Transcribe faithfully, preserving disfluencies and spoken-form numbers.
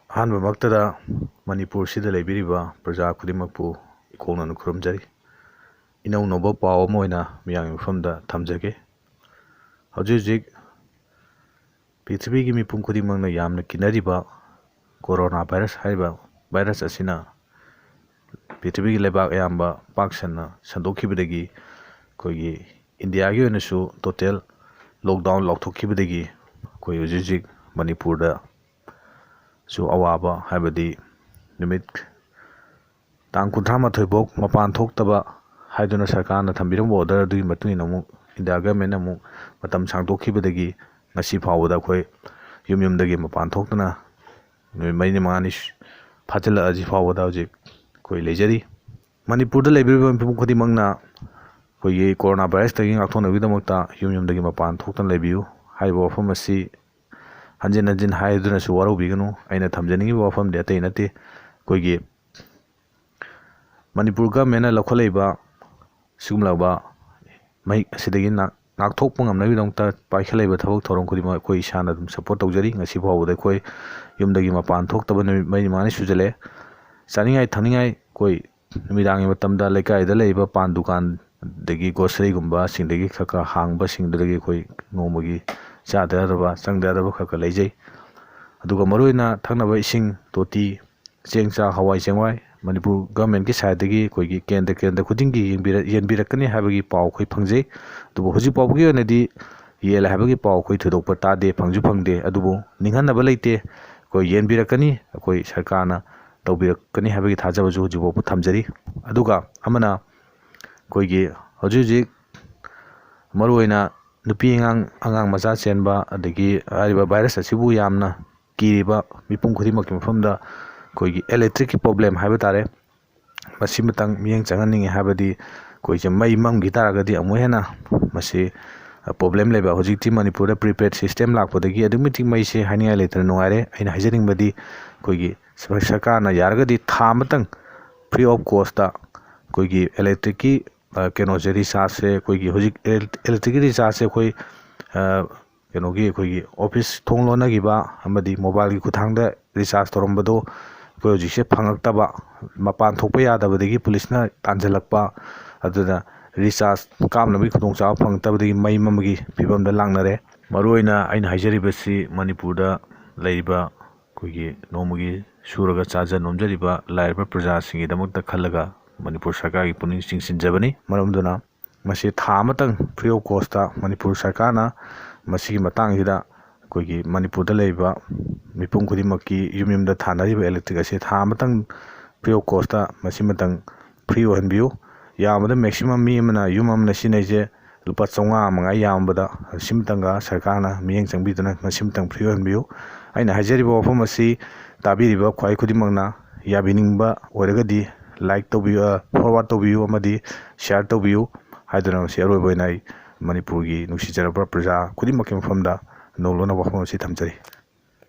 ꯑꯍꯥꯟꯕꯃꯛꯇꯗ ꯃꯅꯤꯄꯨꯔꯁꯤꯗ ꯂꯩꯕꯤꯔꯤꯕ ꯄ꯭ꯔꯖꯥ ꯈꯨꯗꯤꯡꯃꯛꯄꯨ ꯏꯀꯣꯛꯅꯅ ꯈꯨꯔꯨꯝꯖꯔꯤ꯫ ꯏꯅꯧ ꯅꯧꯕ ꯄꯥꯎ ꯑꯃ ꯑꯣꯏꯅ ꯃꯤꯌꯥꯝꯒꯤ ꯃꯐꯝꯗ ꯊꯝꯖꯒꯦ꯫ ꯍꯧꯖꯤꯛ ꯍꯧꯖꯤꯛ ꯄ꯭ꯔꯤꯊꯤꯕꯤꯒꯤ ꯃꯤꯄꯨꯝ ꯈꯨꯗꯤꯡꯃꯛꯅ ꯌꯥꯝꯅ ꯀꯤꯅꯔꯤꯕ ꯀꯣꯔꯣꯅꯥ ꯚꯥꯏꯔꯁ ꯍꯥꯏꯔꯤꯕ ꯚꯥꯏꯔꯁ ꯑꯁꯤꯅ ꯄ꯭ꯔꯤꯊꯤꯕꯤꯒꯤ ꯂꯩꯕꯥꯛ ꯑꯌꯥꯝꯕ ꯄꯥꯛ ꯁꯟꯅ ꯁꯟꯗꯣꯛꯈꯤꯕꯗꯒꯤ ꯑꯩꯈꯣꯏꯒꯤ ꯏꯟꯗꯤꯌꯥꯒꯤ ꯑꯣꯏꯅꯁꯨ ꯇꯣꯇꯦꯜ ꯂꯣꯛꯗꯥꯎꯟ ꯂꯥꯎꯊꯣꯛꯈꯤꯕꯗꯒꯤ ꯑꯩꯈꯣꯏ ꯍꯧꯖꯤꯛ ꯍꯧꯖꯤꯛ ꯃꯅꯤꯄꯨꯔꯗꯁꯨ ꯑꯋꯥꯕ, ꯍꯥꯏꯕꯗꯤ ꯅꯨꯃꯤꯠ ꯇꯥꯡ ꯀꯨꯟꯊ꯭ꯔꯥ ꯃꯥꯊꯣꯏ ꯐꯥꯎ ꯃꯄꯥꯟ ꯊꯣꯛꯇꯕ ꯍꯥꯏꯗꯨꯅ ꯁꯔꯀꯥꯔꯅ ꯊꯝꯕꯤꯔꯝꯕ ꯑꯣꯔꯗꯔ ꯑꯗꯨꯒꯤ ꯃꯇꯨꯡ ꯏꯟꯅ ꯑꯃꯨꯛ ꯏꯟꯗꯤꯌꯥ ꯒꯃꯦꯟꯅ ꯑꯃꯨꯛ ꯃꯇꯝ ꯁꯥꯡꯗꯣꯛꯈꯤꯕꯗꯒꯤ ꯉꯁꯤ ꯐꯥꯎꯕꯗ ꯑꯩꯈꯣꯏ ꯌꯨꯝ ꯌꯨꯝꯗꯒꯤ ꯃꯄꯥꯟ ꯊꯣꯛꯇꯅ ꯅꯨꯃꯤꯠ ꯃꯔꯤꯅꯤ ꯃꯉꯥꯅꯤ ꯐꯥꯖꯤꯜꯂꯛꯑꯁꯤ ꯐꯥꯎꯕꯗ ꯍꯧꯖꯤꯛ ꯑꯩꯈꯣꯏ ꯂꯩꯖꯔꯤ꯫ ꯃꯅꯤꯄꯨꯔꯗ ꯂꯩꯕꯤꯔꯤꯕ ꯃꯤꯄꯨꯝ ꯈꯨꯗꯤꯡꯃꯛꯅ ꯑꯩꯈꯣꯏꯒꯤ ꯀꯣꯔꯣꯅꯥ ꯚꯥꯏꯔꯁꯇꯒꯤ ꯉꯥꯛꯊꯣꯛꯅꯕꯒꯤꯗꯃꯛꯇ ꯌꯨꯝ ꯌꯨꯝꯗꯒꯤ ꯃꯄꯥꯟ ꯊꯣꯛꯇꯅ ꯂꯩꯕꯤꯌꯨ ꯍꯥꯏꯔꯤꯕ ꯋꯥꯐꯝ ꯑꯁꯤ ꯍꯟꯖꯤꯟ ꯍꯟꯖꯤꯟ ꯍꯥꯏꯗꯨꯅꯁꯨ ꯋꯥꯔꯧꯕꯤꯒꯅꯨ꯫ ꯑꯩꯅ ꯊꯝꯖꯅꯤꯡꯉꯤꯕ ꯋꯥꯐꯝꯗꯤ ꯑꯇꯩ ꯅꯠꯇꯦ, ꯑꯩꯈꯣꯏꯒꯤ ꯃꯅꯤꯄꯨꯔ ꯒꯃꯦꯟꯅ ꯂꯧꯈꯠꯂꯛꯏꯕ ꯁꯤꯒꯨꯝꯂꯕ ꯃꯍꯤꯛ ꯑꯁꯤꯗꯒꯤ ꯉꯥꯛꯊꯣꯛꯄ ꯉꯝꯅꯕꯒꯤꯗꯃꯛꯇ ꯄꯥꯏꯈꯠꯂꯛꯏꯕ ꯊꯕꯛ ꯊꯧꯔꯝ ꯈꯨꯗꯤꯡꯃꯛ ꯑꯩꯈꯣꯏ ꯏꯁꯥꯅ ꯑꯗꯨꯝ ꯁꯞꯄꯣꯔꯠ ꯇꯧꯖꯔꯤ꯫ ꯉꯁꯤ ꯐꯥꯎꯕꯗ ꯑꯩꯈꯣꯏ ꯌꯨꯝꯗꯒꯤ ꯃꯄꯥꯟ ꯊꯣꯛꯇꯕ ꯅꯨꯃꯤꯠ ꯃꯔꯤ ꯃꯉꯥꯅꯤ ꯁꯨꯖꯜꯂꯛꯑꯦ꯫ ꯆꯥꯅꯤꯡꯉꯥꯏ ꯊꯛꯅꯤꯡꯉꯥꯏ ꯑꯩꯈꯣꯏ ꯅꯨꯃꯤꯗꯥꯡꯒꯤ ꯃꯇꯝꯗ ꯂꯩꯀꯥꯏꯗ ꯂꯩꯔꯤꯕ ꯄꯥꯟ ꯗꯨꯀꯥꯟ, ꯑꯗꯒꯤ ꯒ꯭ꯔꯣꯁꯔꯤꯒꯨꯝꯕꯁꯤꯡꯗꯒꯤ ꯈꯔ ꯈꯔ ꯍꯥꯡꯕꯁꯤꯡꯗꯨꯗꯒꯤ ꯑꯩꯈꯣꯏ ꯅꯣꯡꯃꯒꯤ ꯆꯥꯗ ꯌꯥꯗꯕ, ꯆꯪꯗ ꯌꯥꯗꯕ ꯈꯔ ꯈꯔ ꯂꯩꯖꯩ꯫ ꯑꯗꯨꯒ ꯃꯔꯨꯑꯣꯏꯅ ꯊꯛꯅꯕ ꯏꯁꯤꯡ, ꯇꯣꯇꯤ, ꯆꯦꯡ, ꯆꯥꯛ, ꯍꯋꯥꯏ ꯆꯦꯡꯋꯥꯏ ꯃꯅꯤꯄꯨꯔ ꯒꯃꯦꯟꯒꯤ ꯁꯥꯏꯠꯇꯒꯤ ꯑꯩꯈꯣꯏꯒꯤ ꯀꯦꯟꯗ꯭ꯔ ꯀꯦꯟꯗ꯭ꯔ ꯈꯨꯗꯤꯡꯒꯤ ꯌꯦꯟꯕꯤꯔꯛꯀꯅꯤ ꯍꯥꯏꯕꯒꯤ ꯄꯥꯎ ꯑꯩꯈꯣꯏ ꯐꯪꯖꯩ꯫ ꯑꯗꯨꯕꯨ ꯍꯧꯖꯤꯛ ꯐꯥꯎꯕꯒꯤ ꯑꯣꯏꯅꯗꯤ ꯌꯦꯜꯂꯦ ꯍꯥꯏꯕꯒꯤ ꯄꯥꯎ ꯑꯩꯈꯣꯏ ꯊꯣꯏꯗꯣꯛꯄ ꯇꯥꯗꯦ, ꯐꯪꯁꯨ ꯐꯪꯗꯦ꯫ ꯑꯗꯨꯕꯨ ꯅꯤꯡꯍꯟꯅꯕ ꯂꯩꯇꯦ, ꯑꯩꯈꯣꯏ ꯌꯦꯟꯕꯤꯔꯛꯀꯅꯤ, ꯑꯩꯈꯣꯏ ꯁꯔꯀꯥꯔꯅ ꯇꯧꯕꯤꯔꯛꯀꯅꯤ ꯍꯥꯏꯕꯒꯤ ꯊꯥꯖꯕꯁꯨ ꯍꯧꯖꯤꯛ ꯐꯥꯎꯕ ꯊꯝꯖꯔꯤ꯫ ꯑꯗꯨꯒ ꯑꯃꯅ ꯑꯩꯈꯣꯏꯒꯤ ꯍꯧꯖꯤꯛ ꯍꯧꯖꯤꯛ ꯃꯔꯨꯑꯣꯏꯅ ꯅꯨꯄꯤ ꯑꯉꯥꯡ, ꯑꯉꯥꯡ ꯃꯆꯥ ꯆꯦꯟꯕ, ꯑꯗꯒꯤ ꯍꯥꯏꯔꯤꯕ ꯚꯥꯏꯔꯁ ꯑꯁꯤꯕꯨ ꯌꯥꯝꯅ ꯀꯤꯔꯤꯕ ꯃꯤꯄꯨꯝ ꯈꯨꯗꯤꯡꯃꯛꯀꯤ ꯃꯐꯝꯗ ꯑꯩꯈꯣꯏꯒꯤ ꯏꯂꯦꯛꯇ꯭ꯔꯤꯛꯀꯤ ꯄ꯭ꯔꯣꯕ꯭ꯂꯦꯝ ꯍꯥꯏꯕ ꯇꯥꯔꯦ, ꯃꯁꯤꯃꯇꯪ ꯃꯤꯠꯌꯦꯡ ꯆꯪꯍꯟꯅꯤꯡꯉꯤ꯫ ꯍꯥꯏꯕꯗꯤ ꯑꯩꯈꯣꯏꯁꯦ ꯃꯩ ꯃꯝꯈꯤ ꯇꯥꯔꯒꯗꯤ ꯑꯃꯨꯛ ꯍꯦꯟꯅ ꯃꯁꯤ ꯄ꯭ꯔꯣꯕ꯭ꯂꯦꯝ ꯂꯩꯕ꯫ ꯍꯧꯖꯤꯛꯇꯤ ꯃꯅꯤꯄꯨꯔꯗ ꯄ꯭ꯔꯤꯄꯦꯗ ꯁꯤꯁꯇꯦꯝ ꯂꯥꯛꯄꯗꯒꯤ ꯑꯗꯨꯛꯀꯤ ꯃꯇꯤꯛ ꯃꯩꯁꯦ ꯍꯥꯏꯅꯤꯡꯉꯥꯏ ꯂꯩꯇꯅ ꯅꯨꯡꯉꯥꯏꯔꯦ꯫ ꯑꯩꯅ ꯍꯥꯏꯖꯅꯤꯡꯕꯗꯤ ꯑꯩꯈꯣꯏꯒꯤ ꯁꯔꯀꯥꯔꯅ ꯌꯥꯔꯒꯗꯤ ꯊꯥ ꯑꯃꯇꯪ ꯐ꯭ꯔꯤ ꯑꯣꯐ ꯀꯣꯁꯇ ꯑꯩꯈꯣꯏꯒꯤ ꯏꯂꯦꯛꯇ꯭ꯔꯤꯛꯀꯤ, ꯑ, ꯀꯩꯅꯣꯁꯦ, ꯔꯤꯆꯥꯔꯖꯁꯦ, ꯑꯩꯈꯣꯏꯒꯤ ꯍꯧꯖꯤꯛ ꯏꯂꯦꯛꯇ꯭ꯔꯤꯛꯀꯤ ꯔꯤꯆꯥꯔꯖꯁꯦ ꯑꯩꯈꯣꯏ, ꯑ, ꯀꯩꯅꯣꯒꯤ ꯑꯩꯈꯣꯏꯒꯤ ꯑꯣꯐꯤꯁ ꯊꯣꯡ ꯂꯣꯟꯅꯈꯤꯕ ꯑꯃꯗꯤ ꯃꯣꯕꯥꯏꯜꯒꯤ ꯈꯨꯠꯊꯥꯡꯗ ꯔꯤꯆꯥꯔꯖ ꯇꯧꯔꯝꯕꯗꯣ ꯑꯩꯈꯣꯏ ꯍꯧꯖꯤꯛꯁꯦ ꯐꯪꯉꯛꯇꯕ, ꯃꯄꯥꯟ ꯊꯣꯛꯄ ꯌꯥꯗꯕꯗꯒꯤ ꯄꯨꯂꯤꯁꯅ ꯇꯥꯟꯁꯤꯜꯂꯛꯄ, ꯑꯗꯨꯅ ꯔꯤꯆꯥꯔꯖ ꯀꯥꯞꯅꯕꯒꯤ ꯈꯨꯗꯣꯡꯆꯥꯕ ꯐꯪꯉꯛꯇꯕꯗꯒꯤ ꯃꯩ ꯃꯝꯕꯒꯤ ꯐꯤꯕꯝꯗ ꯂꯥꯛꯅꯔꯦ꯫ ꯃꯔꯨꯑꯣꯏꯅ ꯑꯩꯅ ꯍꯥꯏꯖꯔꯤꯕꯁꯤ ꯃꯅꯤꯄꯨꯔꯗ ꯂꯩꯔꯤꯕ ꯑꯩꯈꯣꯏꯒꯤ ꯅꯣꯡꯃꯒꯤ ꯁꯨꯔꯒ ꯆꯥꯖ ꯅꯣꯝꯖꯔꯤꯕ ꯂꯥꯏꯔꯕ ꯄ꯭ꯔꯖꯥꯁꯤꯡꯒꯤꯗꯃꯛꯇ ꯈꯜꯂꯒ ꯃꯅꯤꯄꯨꯔ ꯁꯔꯀꯥꯔꯒꯤ ꯄꯨꯛꯅꯤꯡ ꯆꯤꯡꯁꯤꯟꯖꯕꯅꯤ꯫ ꯃꯔꯝ ꯑꯗꯨꯅ ꯃꯁꯤ ꯊꯥ ꯑꯃꯇꯪ free of cost ꯃꯅꯤꯄꯨꯔ ꯁꯔꯀꯥꯔꯅ ꯃꯁꯤꯒꯤ ꯃꯇꯥꯡꯁꯤꯗ ꯑꯩꯈꯣꯏꯒꯤ ꯃꯅꯤꯄꯨꯔꯗ ꯂꯩꯔꯤꯕ ꯃꯤꯄꯨꯝ ꯈꯨꯗꯤꯡꯃꯛꯀꯤ ꯌꯨꯝ ꯌꯨꯝꯗ ꯊꯥꯅꯔꯤꯕ electric ꯑꯁꯤ ꯊꯥ ꯑꯃꯇꯪ free of cost ꯃꯁꯤꯃꯇꯪ free ꯑꯣꯏꯍꯟꯕꯤꯌꯨ꯫ ꯌꯥꯝꯕꯗ maximum ꯃꯤ ꯑꯃꯅ, ꯌꯨꯝ ꯑꯃꯅ ꯁꯤꯖꯤꯟꯅꯩꯁꯦ ꯂꯨꯄꯥ ꯆꯥꯝꯃꯉꯥ ꯃꯉꯥ ꯌꯥꯝꯕꯗ, ꯁꯤꯃꯇꯪꯒ ꯁꯔꯀꯥꯔꯅ ꯃꯤꯠꯌꯦꯡ ꯆꯪꯕꯤꯗꯨꯅ ꯃꯁꯤꯃꯇꯪ free ꯑꯣꯏꯍꯟꯕꯤꯌꯨ꯫ ꯑꯩꯅ ꯍꯥꯏꯖꯔꯤꯕ ꯋꯥꯐꯝ ꯑꯁꯤ ꯇꯥꯕꯤꯔꯤꯕ ꯈ꯭ꯋꯥꯏ ꯈꯨꯗꯤꯡꯃꯛꯅ ꯌꯥꯕꯤꯅꯤꯡꯕ ꯑꯣꯏꯔꯒꯗꯤ like ꯇꯧꯕꯤꯌꯨ, forward ꯇꯧꯕꯤꯌꯨ ꯑꯃꯗꯤ share ꯇꯧꯕꯤꯌꯨ ꯍꯥꯏꯗꯨꯅ ꯃꯁꯤ ꯑꯔꯣꯏꯕ ꯑꯣꯏꯅ ꯑꯩ ꯃꯅꯤꯄꯨꯔꯒꯤ ꯅꯨꯡꯁꯤꯖꯔꯕ ꯄ꯭ꯔꯖꯥ ꯈꯨꯗꯤꯡꯃꯛꯀꯤ ꯃꯐꯝꯗ ꯅꯧꯂꯨꯅ ꯋꯥꯐꯝ ꯑꯁꯤ ꯊꯝꯖꯔꯤ꯫